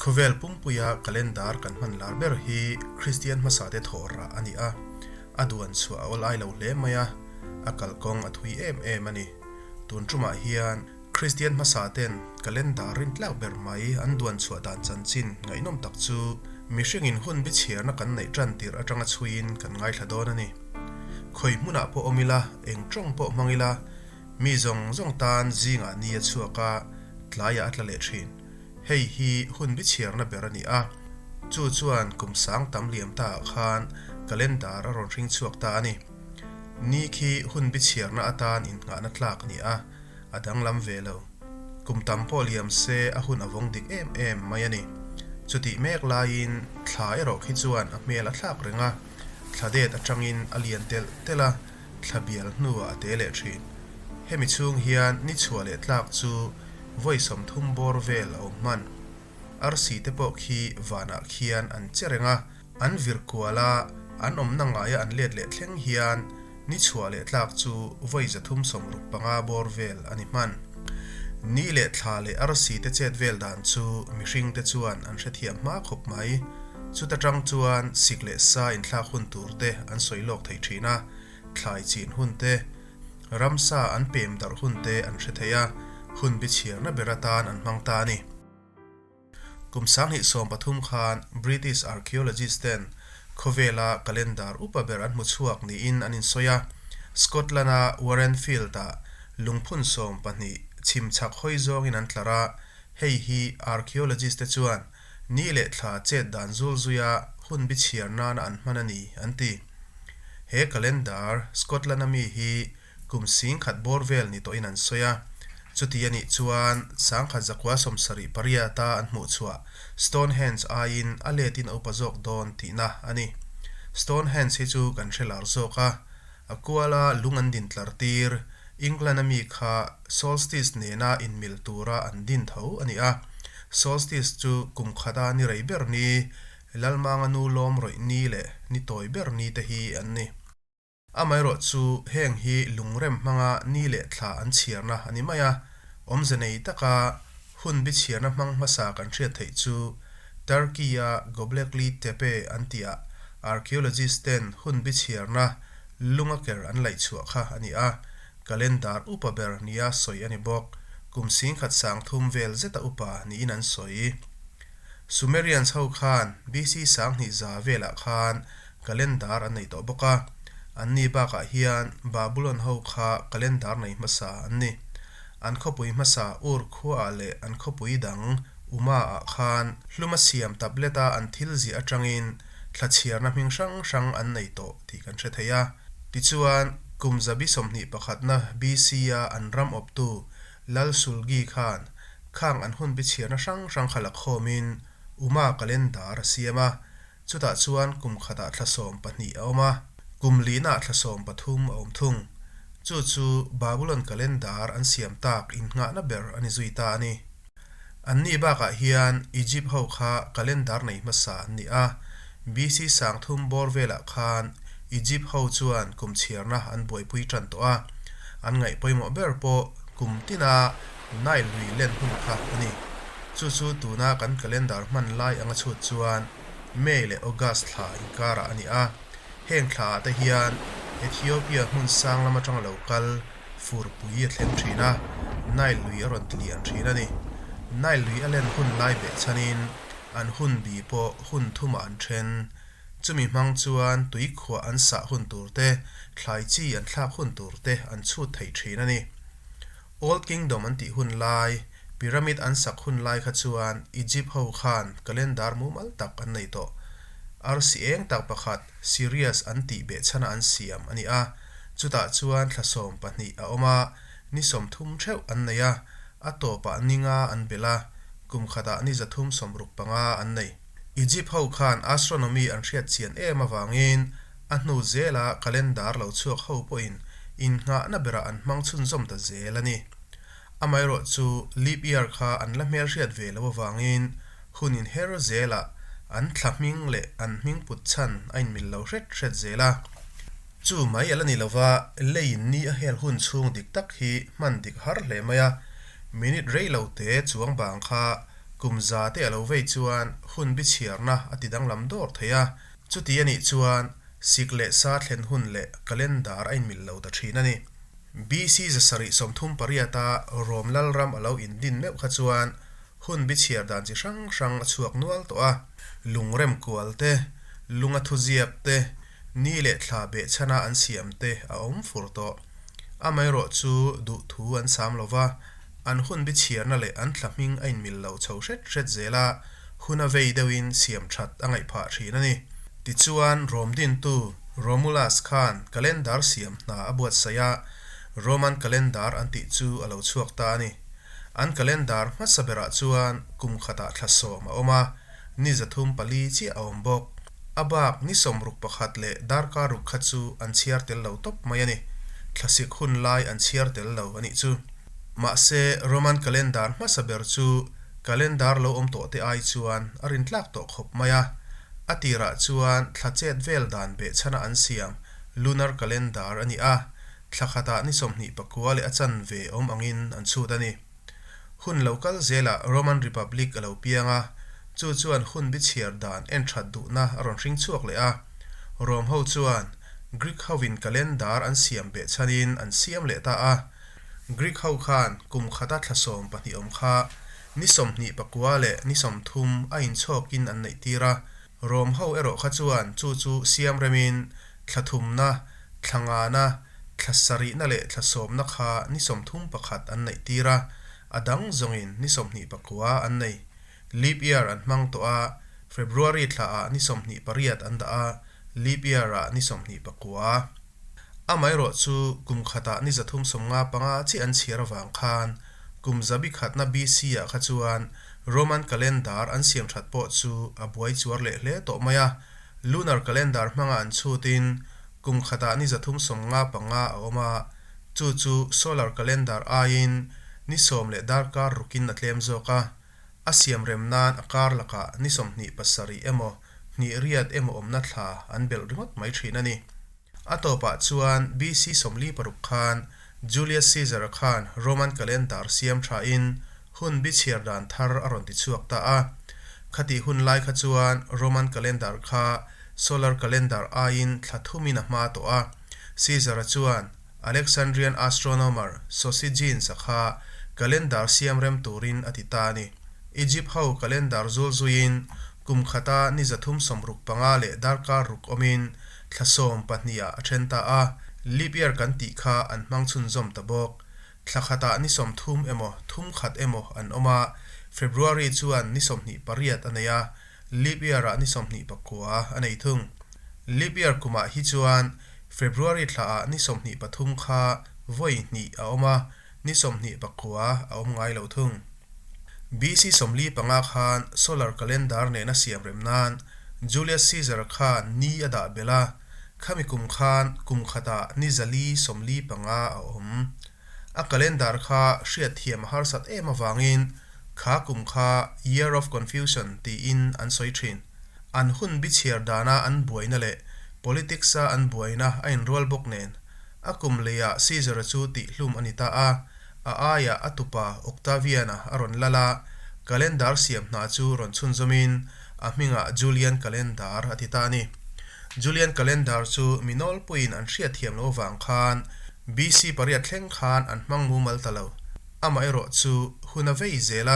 Khawvel pumpuia calendar kan hman lar ber hi Kristian hmasate thawh rah a ni a, a duan chhuah a awlai lo hle mai a, a kalkawng a thui em em a ni. Tun tumah hian Kristian hmasaten calendar rintlak ber mai an duan chhuah dan chanchin ngaihnawm tak chu mihringin hun bichhiarna kan neih tan tirh atanga chhuiin kan ngaithla dawn a ni. Khawi hmunah pawh awm ila, eng tawng pawh hmang ila, mi zawng zawng tan zingah ni a chhuak a, tlaiah a tla leh thin. Hei hi hun bichhiarna ber a ni a, chu chuan kum sang tam liam taah khan calendar a rawn hring chhuak ta a ni. Ni khi hun bichhiarna atan innghahna tlak a ni a, a danglam ve lo. Kum tam pawh liam se a hun a vawng dik em em mai a ni. Chutih mek laiin thla erawh khi chuan a hmel a thlak reng a, thla det atangin a lian telh telh a, thla bial hnuah a te leh thin. Hemi chhung hian ni chhuah leh tlak chu vawi 30 bawr vel a awm hman. Arsi te pawh khi vanah khian an che reng a, an vir kual a, an awmna ngaia an let leh thleng hian ni chhuah leh tlak chu vawi 365 bawr vel a ni hman. Ni leh thla leh arsi te chet vel dan chu mihring te chuan an hrethiam hma khawp mai. Chuta tang chuan sik leh sa inthlak hun tur te an sawi lawk thei thin a, thlai chin hun te, ramsa an pem darh hun te an hre thei a, hun bichhiarna ber atan an hmang ta a ni. Kum 2013 khan British archaeologist ten khawvela calendar upa ber an hmu chhuak niin an insawi a, Scotland-a Warren Field-ah lungphun 12 chhim chhak hawi zawngin an tlar a, hei hi archaeologist te chuan ni leh thla chet dan zul zuia hun bichhiar nana an hman a ni, an ti. He calendar Scotland-a mi hi Kum 10,000 bawr vel ni tawhin an sawi a. Chuti a nih chuan 1978 a an hmuh chhuah Stonehenge aiin a letin a upa zawk dawn tihna a ni. Stonehenge hi chu kan hre lar zawk a, a kuala lung an din tlar tir, England a mi kha solstice nena inmil tura an din tho a ni a. Solstice chu kum khata ni rei ber ni, Lalmanga nu lawm rawih ni leh ni tawi ber ni te hi an ni. Amaherawh chu heng hi lungrem hmanga ni leh thla an chhiarna a ni mai a, awmze nei taka hun bi chhiarna hmang hmasa kan hriat theih chu Turkey-a Göbekli Tepe an tihah archaeologist ten hun bi chhiarna lunga ker an laih chhuah kha a ni a, calendar upa ber nia sawi a ni bawk. Kum 10,003 vel zeta upa niin an sawi. Sumerians ho khan BC 2000 velah khan Calendar an nei tawh bawk a, anni bakah hian Babulon ho kha calendar nei hmasa an ni. An khawpui hmasa Ur khuaah leh an khawpui dang Uma-ah khan hluma siam tablet-a an thil ziah atangin thlachhiarna hming hrang hrang an nei tawh tih kan hre thei a. Tichuan, kum zabi 21na BC-a an ram awptu Lal Sulgi khan khang an hun bichhiarna hrang hrang kha la khawmin Uma calendar a siam a, Chutah chuan kum khatah thla 12 a awm a, kum linah thla 13 a awm thung. Chu chu Babulon calendar an siam tak innghahna ber a ni zui ta a ni. Anni bakah hian Egypt ho kha calendar nei hmasa an ni a, BC 3000 bawr velah khan Egypt ho chuan kum chhiarna an buaipui tan tawh a, an ngaih pawimawh ber pawh kum tina Nile lui len hun kha a ni. Chu chu tuna kan calendar hman lai anga chhut chuan May leh August thla inkarah a ni a. Heng thlaah te hian Ethiopia hmun sang lam atanga lo kal furpui a thleng thin a, Nile lui a rawn tlian thin a ni. Nile lui a len hun lai beh chhanin an hun bi pawh hun thumah an then. Chumi hmang chuan tuikhuah an sah hun tur te, thlai chi an thlak hun tur te an chhut thei thin a ni. Old Kingdom an tih hun lai, Pyramid an sak hun lai kha chuan Egypt ho khan calendar mumal tak an nei tawh. Arsi eng tak pakhat Sirius an tih behchhana an siam a ni a, chutah chuan thla 12 a awm a, ni 30 theuh an nei a, a tawpah ni nga an belh a, kum khatah ni 365 an nei. Egypt ho khan astronomy an hriat chian em avangin a hnu zela calendar lo chhuak ho pawhin innghahna berah an hmang chhunzawm ta zel a ni. Amaherawh chu leap year kha an la hmelhriat ve lo avangin hun inher zelah an thla hming leh an hming put chhan a inmil lo hret hret zel a. Chu mai a la ni lova, leiin ni a hel hun chhung dik tak hi hman dik har hle mai a, minute rei lo te chuang bang kha. Kum za te a lo vei chuan hun bi chhiarna a ti danglam dawr thei a, chuti a nih chuan sik leh sa thlen hun leh calendar a inmilh lo ta thin a ni. BC 738-a Rom Lalram a lo indin meuh kha chuan hun bi chhiar dan chi hrang hrang a chhuak nual tawh a, lungrem kual te, lunga thuziak te, ni leh thla behchhana an siam te a awm fur tawh. Amaherawh chu duhthu an sam lo va, an hun bi chhiarna leh an thla hming a inmil lo chho hret hret zel a, hun a vei deuhin siam that a ngaih phah thin a ni. Tichuan, Rom dintu Romulus khan calendar siam hna a buatsaih a, Roman calendar an tih chu a lo chhuak ta a ni. An calendar hmasa berah chuan kum khatah thla 10 a awm a, ni 304 chiah a awm bawk. A bak ni 61 leh darkar ruk kha chu an chhiar tel lo tawp mai a ni. Thlasik hun lai an chhiar tel lo a nih chu. Mahse, Roman calendar hmasa ber chu calendar lo awm tawh te ai chuan a rintlak tawh khawp mai a. A tirah chuan thla chet vel dan behchhana an siam lunar calendar a ni a, thla khatah ni 29 leh a chanve awm angin an chhut a ni. Hun lo kal zelah Roman Republic a lo piang a, chu chuan hun bi chhiar dan en that duhna a rawn hring chhuak leh a. Rom ho chuan Greek hovin calendar an siam behchhanin an siam leh ta a. Greek ho khan kum khata thla 12 awm kha ni 29 leh ni 30 a inchhawkin an neih tir a. Rom ho erawh kha chuan chu chu siam remin thla thumna, thla ngana, thla sarihna leh thla sawmna kha ni 31 an neih tir a, a dang zawngin ni 29 an nei. Leap year an hmang tawh a, February thlaah ni 28 an dah a, leap year-ah ni 29. Amaherawh chu kum khatah ni 355 chiah an chhiar avang khan kum 100na BC-ah kha chuan Roman calendar an siam that pawh chu a buai chuar leh hle tawh mai a, lunar calendar hmanga an chhutin kum khatah ni 355 a awm a, chu chu solar calendar aiin ni 10 leh darkar rukin a tlem zawk a, a siam rem nan a kar lakah ni 27 emaw hnih riat emaw awmna thla an belh ringawt mai thin a ni. A tawpah chuan BC 46 khan Julius Caesar-a khan Roman calendar siam thain hun bi chhiar dan thar a rawn ti chhuak ta a. Khatih hun lai kha chuan Roman calendar kha solar calendar aiin thla thumin a hma tawh a. Caesar-a chuan Alexandrian astronomer Sosigenes-a kha calendar siam rem turin a ti ta a ni. Egypt ho calendar zul zuiin kum khata ni 365 leh darkar ruk awmin thla 12-ah a then ta a, leap year kan tih kha an hmang chhunzawm ta bawk. Thla khatah ni 30 emaw thum khat emaw an awm a, February chuan ni 28 a nei a, leap year-ah ni 29 a nei thung. Leap year kumah hi chuan February thlaah ni 23 kha vawi hnih a awm a, ni 29 a awm ngai lo thung. BC 45 khan solar calendar nena siam rem nan Julius Caesar khan ni a dah belh a, khami kum khan kum khatah ni 445 a awm. A calendar kha hriat thiam a harsat em avangin kha kum kha Year of Confusion tiin an sawi thin. An hun bi chhiar dana an buaina leh politics-a an buaina a inrual bawk nen a kum leiah Caesar-a chu tihhlum a ni ta a, a aiah a tupa Octavian-a a rawn lal a, calendar siam hna chu rawn chhunzawmin a hmingah Julian Calendar a ti ta a ni. Julian Calendar chu mi nawlpuiin an hriat thiam loh avang khan BC pariat thleng khan an hmang mumal ta lo. Amaherawh chu hun a vei zel a,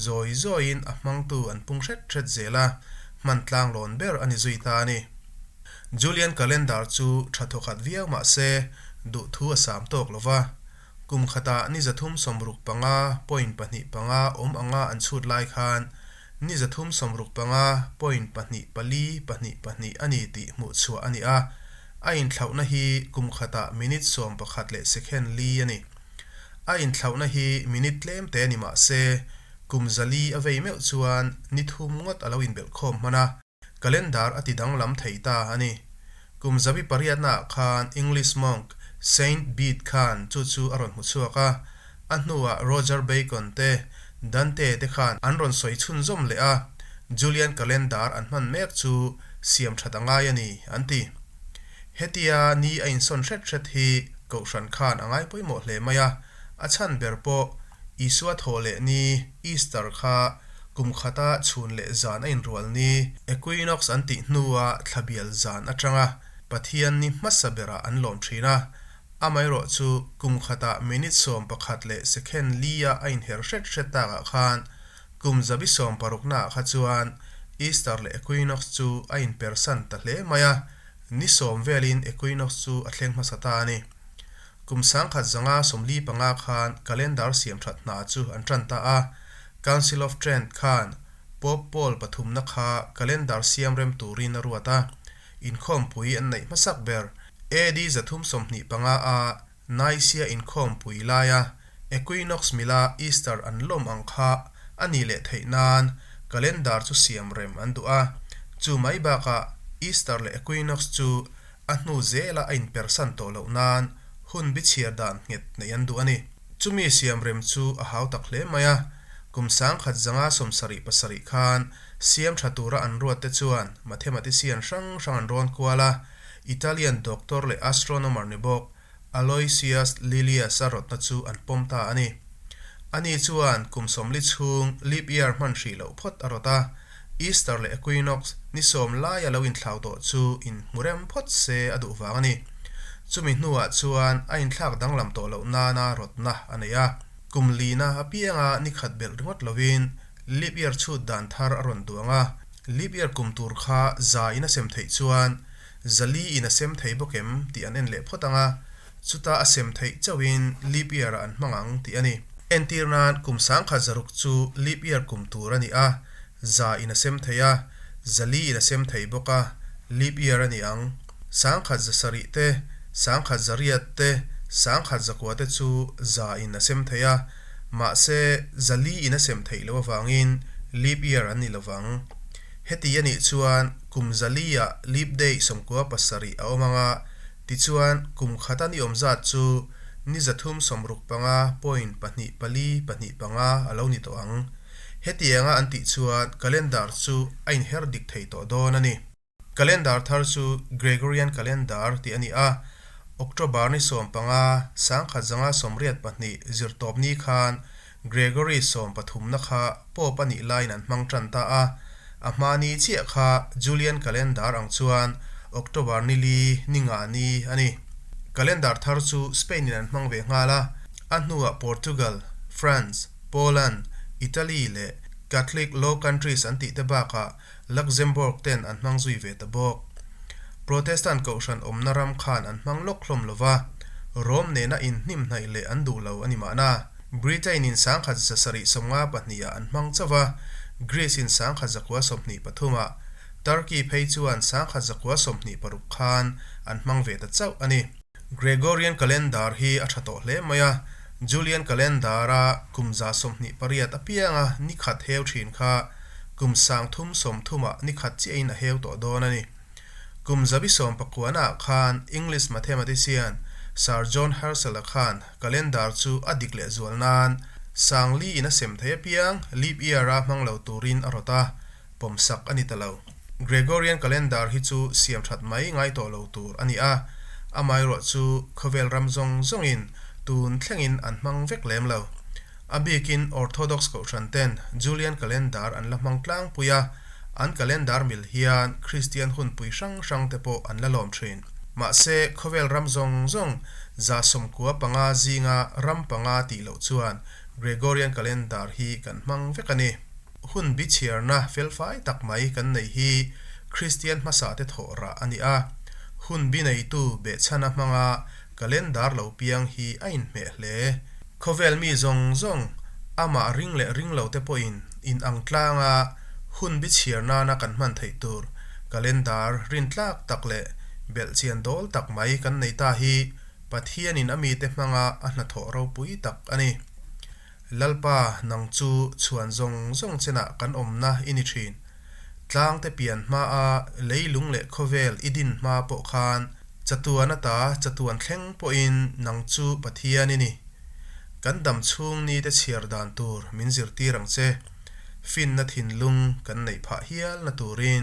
zawi zawiin a hmangtu an pung hret hret zel a, hman tlanglawn ber a ni zui ta a ni. Julian Calendar chu tha thawkhat viau mah se duhthu a sam tawk lo va, kum khatah ni 365.25 awm anga an chhut lai khan ni 365.24422 a ni tih hmuh chhuah a ni a, a inthlauhna hi kum khatah minute 11 leh second li a ni. A inthlauhna hi minute tlem te ni mah se kum 400 a vei meuh chuan ni thum ngawt a lo inbelh khawm hman a. Calendar a ti danglam thei ta a ni. Kum 800-naah khan English monk Saint Bede khan chu chu a rawn hmu chhuak a, a hnuah Roger Bacon te, Dante te khan an rawn sawi chhunzawm leh a, Julian calendar an hman mek chu siam that a ngai a ni, an ti. Hetia ni a insawn hret hret hi Kohhran khan a ngai pawimawh hle mai a, a chhan ber pawh Isua thaw leh ni Easter kha. Kum khata chhun leh zan a inrual ni, equinox an tih hnua thla bial zan atanga Pathian ni hmasa berah an lawm thin a. Amaherawhchu, kum khata minute 11 leh second lia a inher hret hret takah khan kum zabi sawmparuknaah kha chuan Easter leh equinox chu a inpersan ta hle mai a, ni sawm velin equinox chu a thleng hmasa ta a ni. Kum 1545 khan calendar siam that hna chu an tan ta a, Council of Trent khan Pope Paul pathumna kha calendar siam rem turin a ruat a, inkhawmpui an neih hmasak ber AD 325 a Nicaea inkhawmpui laia Equinox mila Easter an lawm ang kha a nih leh theih nan calendar chu siam rem an duh a, chu mai bakah Easter leh Equinox chu a hnu zela a inpersan tawh loh nan hun bi chhiar dan nghet neih an duh a ni. Chumi siam rem chu a hau tak hle mai a, kum 1177 khan siam tha tura an ruat te chuan mathematician hrang hrang an rawn kual a, Italian doctor leh astronomer ni bawk Aloysius Lilius a rawtna chu an pawm ta a ni. Ani chuan kum 40 chhung leap year hman hrih loh phawt a rawt a, Easter leh Equinox ni sawm laia lo inthlau tawh chu inhmu rem phawt se a duh vang a ni. Chumi hnuah chuan a inthlak danglam tawh loh nana rawtna a nei a, kum lina apianga ni khat belh ringawt lovin leap year chhut dan thar a rawn duang a, leap year kum tur kha za in a sem theih chuan 400 in a sem thei bawk em tih an en leh phawt ang a, chuta a sem theih chauhin leap year ah an hmang ang tih a ni. Entir nan kum 1600 chu leap year kum tur a ni a, za in a sem thei a, 400 in a sem thei bawk a, leap year a ni ang. 1700 te, 1800 te, 1900 te chu za in a sem thei a, mahse 400 in a sem theih loh avangin leap year an ni lovang. Heti a nih chuan kum 400 ah leap day 97 a awm ang a, tichuan kum khata ni awm zat chu ni 365.2425 a lo ni tawh ang. Hetianga an tih chuan calendar chu a inher dik thei tawh dawn a ni. Calendar thar chu Gregorian calendar tih a ni a, October ni 15, 1982 zirtawp ni khan Gregory 13 na kha Pope a nih laiin an hmang tan ta a, a hma ni chiah kha Julian calendar ang chuan October ni li ni nga ni a ni. Calendar thar chu Spain in an hmang ve nghal a, a hnuah Portugal, France, Poland, Italy leh Catholic Low Countries an tih te bakah Luxembourg ten an hmang zui ve ta bawk. Protestant kohhran awmna ram khan an hmang lawk hlawm lova, Rome nena inhnim hnaih leh an duh lo a ni mahna. Britain in 1752 ah an hmang chauh a, Greece in 1923 ah, Turkey phei chuan 1926 khan an hmang ve ta chauh a ni. Gregorian calendar hi a tha tawh hle mai a, Julian calendar a kum 128 apianga ni khat heu thin kha kum 3030 ah ni khat chiahin a heu tawh dawn a ni. Kum 1900 ah khan English mathematician Sir John Herschel a khan calendar chu a dik leh zual nan 4000 in a sem thei apiang leap year a hmang lo turin a rawt a, pawmsak a ni ta lo. Gregorian calendar hi chu siam that mai ngai tawh lo tur a ni a, amaherawh chu khawvel ram zawng zawngin tun thlengin an hmang vek lem lo. A bikin Orthodox kohhran ten Julian calendar an la hmang tlangpui a, an calendar mil hian Kristian hunpui hrang hrang te pawh an la lawm thin. Mahse, khawvel ram zawng zawng 95 zinga ram panga tih loh chuan Gregorian calendar hi kan hmang vek a ni. Hun bi chhiarna felfai tak mai kan nei hi Kristian hmasa te thawh rah a ni a, hun bi neitu behchhana hmanga calendar lo piang hi a inhmeh hle. Khawvel mi zawng zawng amah ring leh ring lo te pawhin in ang tlanga hun bi chhiar nana kan hman theih tur calendar rintlak tak leh belhchian dawl tak mai kan nei ta hi Pathianin a mite hmanga a hnathawh ropui tak a ni. Lalpa, nang chu chhuan zawng zawng chenah kan awmna i ni thin. Tlangte pian hmaa leilung leh khawvel i din hma pawh khan chatuan ata chatuan thleng pawhin nang chu Pathian i ni. Kan dam chhung ni te chhiar dan tur min zirtir ang che. Finna thinlung kan neih phah hial na turin.